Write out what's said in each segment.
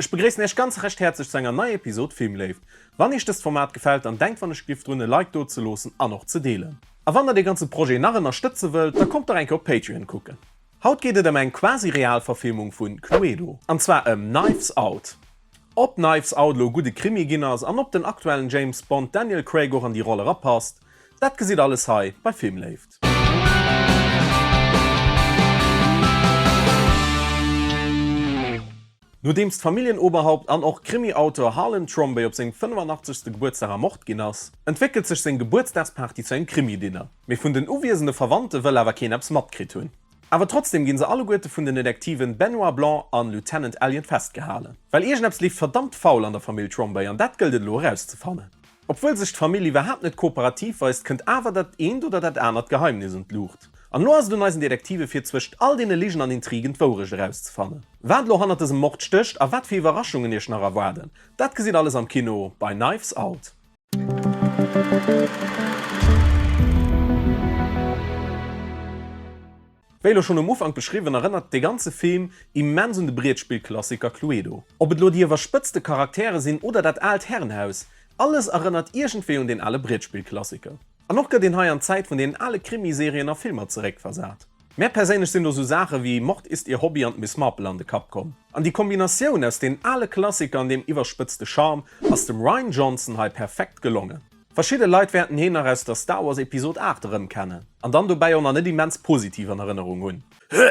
Ech begréissen Iech ganz recht häerzlech zu enger neier Episode Filmléift. Wann Iech dëst Format gefält, dann denkt wann ech giff drun e Like do ze loossen an och ze deelen. A wann der dee ganze Projet nach ënnerstëtze wëllt, da kommt dach eng Kéier op Patreon kucken. Haut geet et ëm eng quasi real Verfilmung vun Cluedo, an zwar ëm Knives Out. Ob Knives Out elo e gudde Krimi ginn ass an ob den aktuellen James Bond Daniel Craig och an déi Roll erapasst, dat gesitt alles hei bei Filmléift. Nodeems d'Familljenoberhaupt an och Krimi-Auteur Harlan Thrombey op sengem 85. Gebuertsdag ermort ginn ass, entwéckelt sech seng Gebuertsdagsparty zu engem Krimi-Dinner. Mee vun den uwiesende Verwandte wëll awer keen eppes matkritt hunn. Awer trotzdem ginn se alleguerte vun den Detektiven Benoit Blanc an Lieutenant Elliot festgehalen. Well iergendeppes leeft verdammt faul an der Famill Thrombey an dat gëllt et elo erauszefannen. Obwuel sech d'Famill iwwerhaapt net kooperativ weist, kënnt awer dat eent oder dat anert Geheimnis un d'Luucht. An elo ass et un eisen Detektive fir zwëscht all deene Ligen an Intrigen d'Wourecht erauszefannen. Wat elo hannert dësem Mord stécht a wat fir Iwwerraschungen iech nach erwaarden, dat gesitt alles am Kino bei Knives Out. Wéi elo schonn um Ufank beschriwwen, erënnert dee ganze Film immens un de Brietspill-Klassiker Cluedo. Ob et elo déi iwwerspëtzte Charaktere sinn oder dat aalt Herrenhaus, alles erënnert iergendwéi un deen ale Brietspill-Klassiker. An och gëtt een hei an d'Zäit vun deenen ale Krimiserien a Filmer zeréckversat. Mär perséinlech sinn do sou Saache wéi Mord ist ihr Hobby an d'Miss Marple an de Kapp komm. An déi Kombinatioun aus deenen ale Klassiker an deem iwwerspëtzte Charme ass dem Rian Johnson hei perfekt gelongen. Verschidde Leit wäerten heen nach aus der Star Wars Episod 8 erëmkennen an dann dobäi och nach net immens positiv an Erënnerung hunn.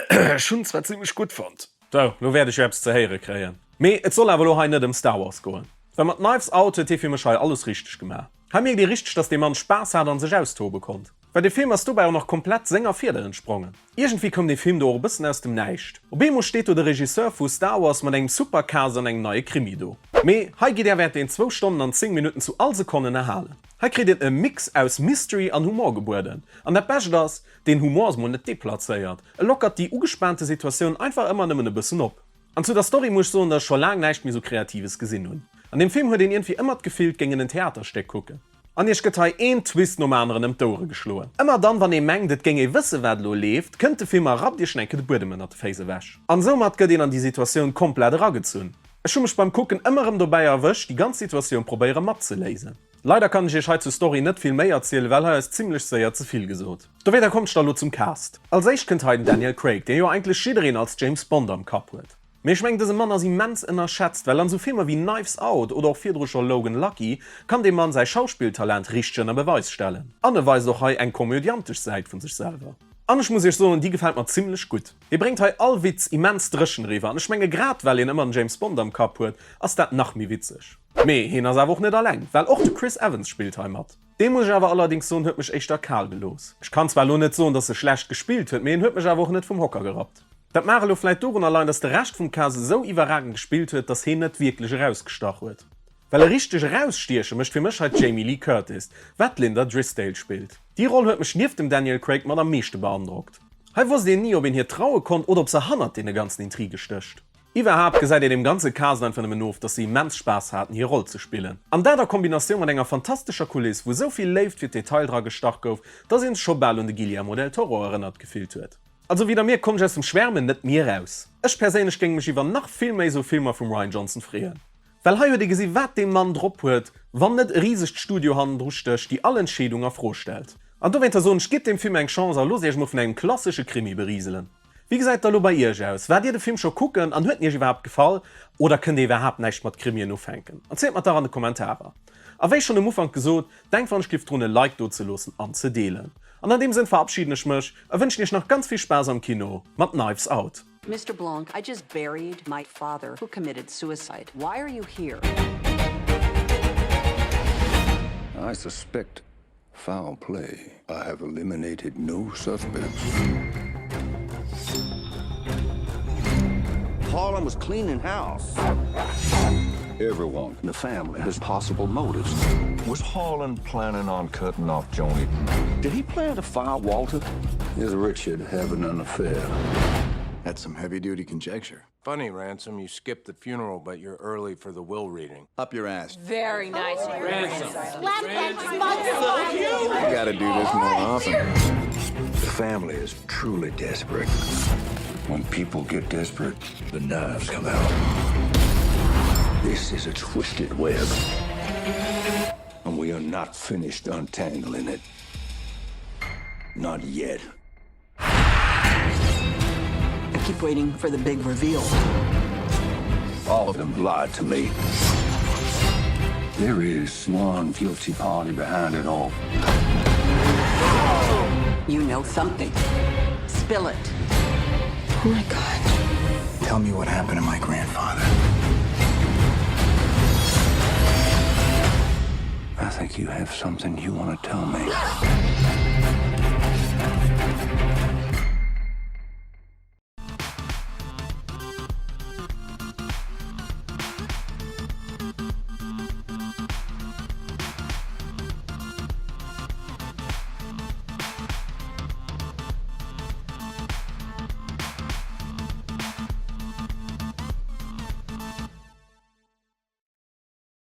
Ech hunn zwar zimmlech gutt fonnt. Sou, lo wäert ech jo eppes ze héiere kréien. Mee et soll awer lo hei net ëm Star Wars goen. Well mat Knives Out huet hie fir mech hei alles richteg gemaach. Hei mierkt ee richteg, dass dee Mann Spaass hat an sech austobe konnt. Well de Film ass dobäi och nach komplett senger Fieder entsprongen. Iergendwéi koum dee Film do och e bëssen aus dem Näischt. Op eemol steet do de Regisseur vu Star Wars mat engem super Cast an engem neie Krimi do. Mee hei gitt är während den zwou Stonnen an 10 Minutten zu all Sekonn ënnerhalen. Hei kritt een e Mix aus Mystery an Humor gebueden. An dat Bescht ass, deen Humor ass mol net deplazéiert, e lockert déi ugespaante Situatioun einfach ëmmer nëmmen e bëssen op. An zu der Story muss ech soen, dass ech scho laang näischt méi sou Kreatives gesinn hunn. An deem Film huet een iergendwéi ëmmer d'Gefill, et géing een en Theaterstéck kucken. An iech gëtt hei een Twist nom aneren ëm d'Ouere geschloen. Ëmmer dann, wann ee mengt, et géing ee wësse wat elo leeft, kënnt de Film a rappt iech enke de Buedem ënnert de Féiss ewech. An soumat gëtt een an déi Situatioun komplett eragezunn. Ech hu mech beim Kucken ëmmer erëm dobäi erwëscht, déi ganz Situatioun probéiere matzeléisen. Leider kann ech iech hei zur Story net vill méi erzielen, well hei ass zimmlech séier ze vill gesot. Dowéinter kommt ech da lo zum Cast. Als éischt kënnt hei den Daniel Craig, dee jo eigentlech jiddereen als James Bond am Kapp huet. Mee ech mengen dëse Mann ass immens ënnerschätzt, well an esou Filmer wéi Knives Out oder och virdru scho Logan Lucky kann dee Mann säi Schauspilltalent richteg ënner Beweis stellen. An e weist och hei eng komödiantesch Säit vun sech selwer. An ech muss iech soen, déi gefält mer zimmlech gutt. Hie bréngt hei all Witz immens dréchen eriwwer an ech menge grad well een ëmmer den James Bond am Kapp huet, ass dat nach méi witzeg. Mee hien ass awer och net alleng, well och de Chris Evans spillt hei mat. Dee muss ech awer allerdings soen huet mech éischter kal gelooss. Ech kann zwar elo net soen, dass e schlecht gespillt huet, mee en huet mech awer och net vum Hocker gerappt. Dat mag elo vläit dorunner leien, dass de Rescht vum Cast esou iwwerragend gespillt huet, dass heen net wierklech erausgestach huet. Well e richteg erausstieche mécht fir mech hei d'Jamie Lee Curtis, wat d'Linda Drisdale spillt. Déi Roll huet mech nieft dem Daniel Craig mat am meeschte beandrockt. Hei wosst een ni, ob een hir traue konnt oder ob se hannert deene ganzen Intrige stécht. Iwwerhaapt gesäit een dem ganze Cast einfach nëmmen of, dass se immens Spaass haten, hir Roll ze spillen. An dat a Kombinatioun mat enger fantastescher Kuliss, wou esou vill Léift fir d'Detail dra gestach gouf, dass een sech scho bal un de Guillermo del Toro erënnert gefillt huet. Also wéi der mierkt kommen ech aus dem Schwärmen net méi eraus. Ech perséinlech géing mech iwwer nach vill méi sou Filmer vum Rian Johnson freeën. Well hei huet ee gesi wat dee Mann drop huet, wann net e risegt Studio hannendru stécht déi all Entscheedung a Fro stellt. An dowéinter soen ech, gitt deem Film eng Chance a loosst iech mol vun engem klassesche Krimi beriselen. Wéi gesäit et da lo bei iech aus? Waart dir de Film scho kucken an huet en iech iwwerhaapt gefall? Oder kënnt dir iwwerhaapt näischt mat Krimien ufänken? Erzielt mer dach an de Kommentarer. A wéi schonn um Ufank gesot, denkt wann ech giff drun e Like do ze loossen an ze deelen. An an deem Sënn verabschieden ech mech a wënschen iech nach ganz vill Spaass am Kino mat Knives Out. Mister Blanc, I just buried my father who committed suicide. Why are you here? I suspect foul play. I have eliminated no suspects. Harlan was cleaning house. Everyone in the family has possible motives. Was Harlan planning on cutting off Joni? Did he plan to fire Walter? Is Richard having an affair? That's some heavy-duty conjecture. Funny, Ransom, you skipped the funeral, but you're early for the will reading. Up your ass. Very nice, Ransom. Slap that smug smile. You gotta do this more often. The family is truly desperate. When people get desperate, the knives come out. This is a twisted web. And we are not finished untangling it. Not yet. I keep waiting for the big reveal. All of them lied to me. There is one guilty party behind it all. You know something. Spill it. Oh my god. Tell me what happened to my grandfather. I think you have something you want to tell me.